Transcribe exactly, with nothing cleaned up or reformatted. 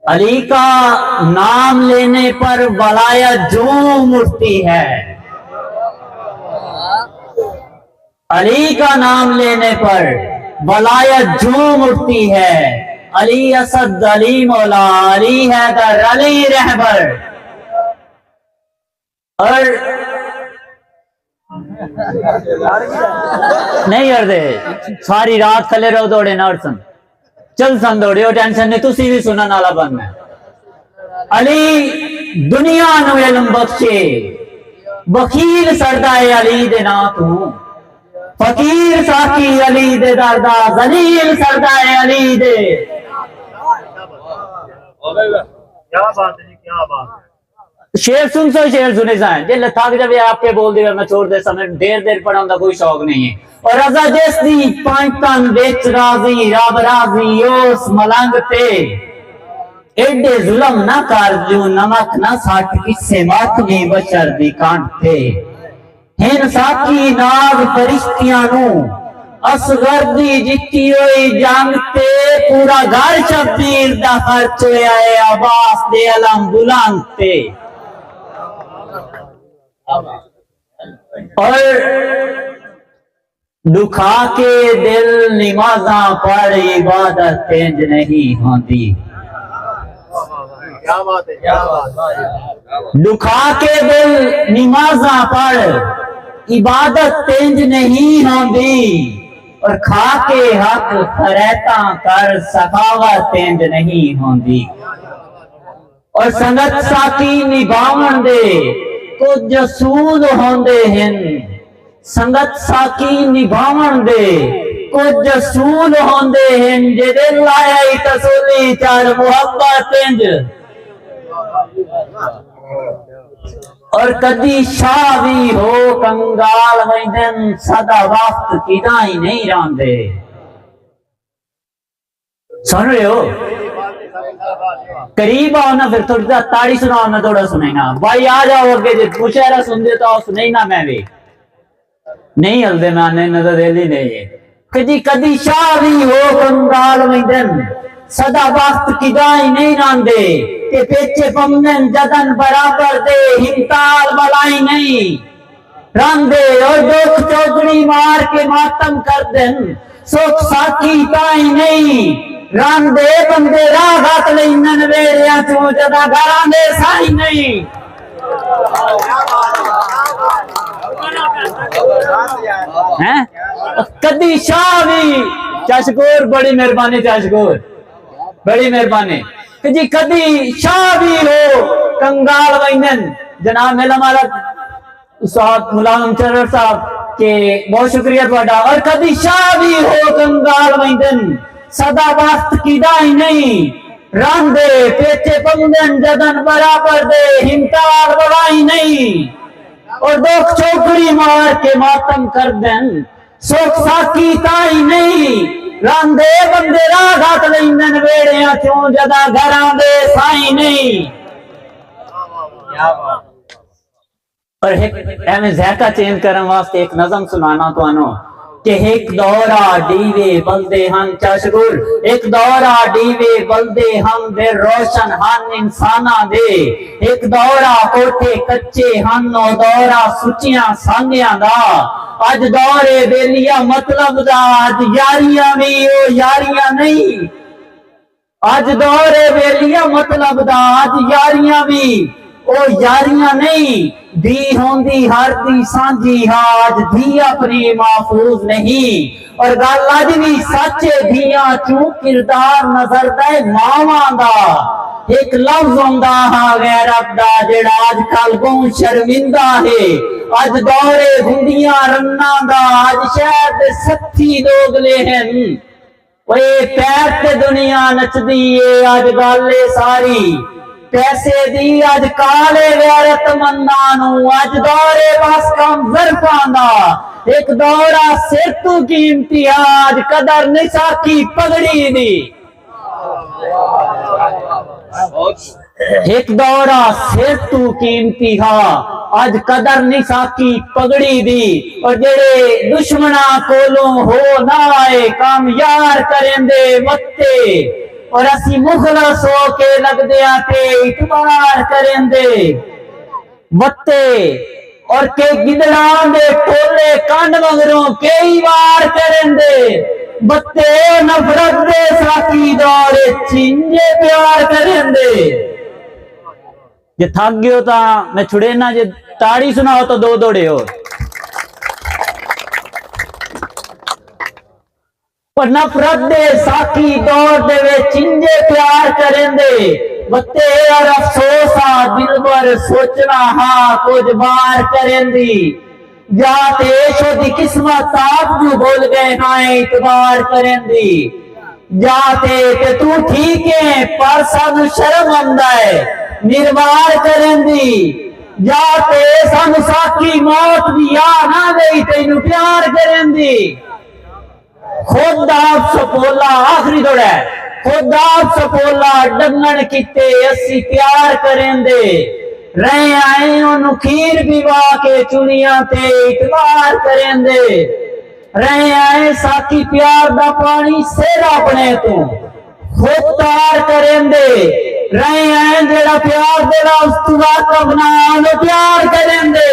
علی کا نام لینے پر ولایت جھوم اٹھتی ہے۔ علی کا نام لینے پر ولایت جھوم اٹھتی ہے۔ علی اسد، علی مولا، علی حیدر، علی رہبر۔ اور نہیں یار دے، ساری رات کھلے رہو، دوڑے نہ اٹھسن، چل سن دوڑے، او ٹینشن نہیں، تسی بھی سنن والا بندہ ہے۔ علی دنیا نو علم بخشے، وکیل سردا ہے علی دے ناں تو، فقیر ساقی علی دے در دا، ذلیل سردا ہے علی دے۔ کیا بات ہے جی، کیا بات ہے۔ شعر سن سو، شعر سنے سائیں۔ جے لتھک جاوے آپ کے بول دیوے، میں چھوڑ دے سمجھ، دیر دیر پڑھن دا کوئی شوق نہیں ہے۔ اور رضا جس دی پنج تن وچ راضی، رب راضی اس ملنگ تے۔ ایڈے ظلم نہ کر جو نمک نہ سٹ کسے ماتمی بشر دی کنڈ تے۔ ہن ساقی ناز فرشتیاں نوں اصغر دی جتی ہوئی جنگ تے، پورا گھر شبیر دا خرچ ہویا ہے عباس دے علم بلند تے۔ اور ݙکھا کے دل نمازاں پڑھ، عبادت تینج نہیں ہوندی۔ کیا بات ہے، کیا بات ہے۔ ݙکھا کے دل نمازاں پڑھ، عبادت تینج نہیں ہوندی۔ اور کھا کے حق خیراتاں کر، سخاوت تینج نہیں ہوندی۔ اور سنگت ساقی نبھاوݨ دے کجھ اصول ہوندے ہن، سنگت ساقی نبھاوݨ دے کجھ اصول ہوندے ہن، جیڑھے لایا ای تسلی چڑھ محبت انج۔ اور کدی شاہ وی ہو کنگال ویندن، سدا وقت کیݙاں ای نہیں رہندے۔ سن رہے ہو؟ قریب آؤ نا، پھر تھوڑی جا تاڑی سناؤ نا، تھوڑا سنائینا۔ بھائی آ جاؤ اگے، جے مشاعرہ سن دے تو آؤ سنائینا میں بھی۔ نہیں ہلدے میں آنے، انہاں دا دل ہی نہیں ہے۔ کدی کدی شاہ وی ہو کنگال ویندن، سدا وقت کیݙاں ای نہیں رہندے، تے پیچھے پمدن جدن برابر دے، ہمتال بلائی نہیں۔ راندے او ݙکھ چوگڑی مار کے ماتم کردن، سکھ ساقی تائیں نہیں۔ راندے بندے راہ گھت لیندن ویڑیاں چوں، جداں گھراں دے سائیں نہیں۔ ہیں؟ کدی شاہ وی، چاشکور، بڑی مہربانی چاشکور، بڑی مہربانی۔ کہ جی کدی شاہ وی ہو کنگال ویندن، جناب میلہ مالک استاد ملازم چرر صاحب کہ بہت شکریہ تہاڈا۔ اور کدی شاہ وی ہو کنگال ویندن، سدا وقت کیݙاں ای نہیں۔ راندے پیچھے پمدن جدن برابر دے، ہمتال بلائی نہیں۔ اور ݙکھ چوکڑی مار کے ماتم کردن، سکھ ساقی تائیں نہیں۔ راندے بندے راہ گھت لیندن ویڑیاں چوں، جداں گھراں دے سائیں نہیں۔ اور ہک ایویں ذائقہ چینج کرݨ واسطے ہک نظم سنانا تہانوں کہ ہک دور آ ݙیوے ٻلدے ہن، چاشکور، ہک دور آ ݙیوے ٻلدے ہن، دل روشن ہن انساناں دے۔ ہک دور آ کوٹھے کچے ہن، او دور آ سچیاں سانگیاں دا۔ اڄ دور اے ٻیلیاں مطلب دا، اڄ یاریاں وی او یاریاں نہیں۔ اڄ دور اے ٻیلیاں مطلب دا، اڄ یاریاں وی او یاریاں نہیں۔ دھی ہوندی ہر دی سانجھی ہا، اڄ دھی اپݨی محفوظ نہیں۔ اور ڳالھ اڄ وی سچ اے، دھیاں چوں کردار نظردے ماواں دا۔ ہک لفظ ہوندا ہا غیرت دا، جیڑھا اڄ کل ٻہوں شرمندہ ہے۔ اڄ دور اے گھنڈیاں رناں دا، اڄ شہر دے سکھی دوگلے ہن۔ اوئے پیر تے دنیا نچدی اے، اڄ ڳالھ اے ساری پیسے دی، اڄ کال اے غیرت منداں نوں، اڄ دور اے بس کم ظرفاں دا۔ ہک دور آ سر توں قیمتی ہا، اڄ قدر نئیں ساقی پڳڑی دی۔ ہک دور آ سر توں قیمتی ہا، اڄ قدر نئیں ساقی پڳڑی دی۔ اور جیڑھے دشمناں کولوں ہو نہ آئے، کم یار کریندے وتے۔ اور اسی مخلص ہو کے لگدیاں تے اعتبار کریندے۔ وتے اور کے گدڑاں دے ٹولے کنڈ مگروں کئی وار کریندے۔ وتے نفرت دے ساقی دور چنجے پیار کریندے۔ جے تھک گئے ہو تاں میں چھڑینا، جے تاڑی سناؤ تو دو دوڑے ہو۔ پر نفرت دے ساقی دور دے وچ چنجے پیار کریندے۔ وتے اور افسوس آ دلبر سوچنا ہا کچھ بار کریندی۔ جا تے ایشو دی قسمت آپ جو بھول گئے ہاں اعتبار کریندی۔ جا تے تے تو ٹھیک ہے، پر سانو شرم آندا ہے نروار کریندی۔ جا تے سانو ساقی موت دی آ نہ گئی تینو پیار کریندی۔ خود آپ سپولا، آخری دوڑا ہے، خود آپ سپولا ڈنگن کیتے اسی پیار کریندے۔ رہے آئے انہوں کھیر بھی وا کے چنیاں تے اعتبار کریندے۔ رہے آئے ساقی پیار دا پانی سر اپنے تو خود تار کریندے۔ رہے آئے جڑا پیار دے لفظ تو واقف نہ آنو پیار کریندے۔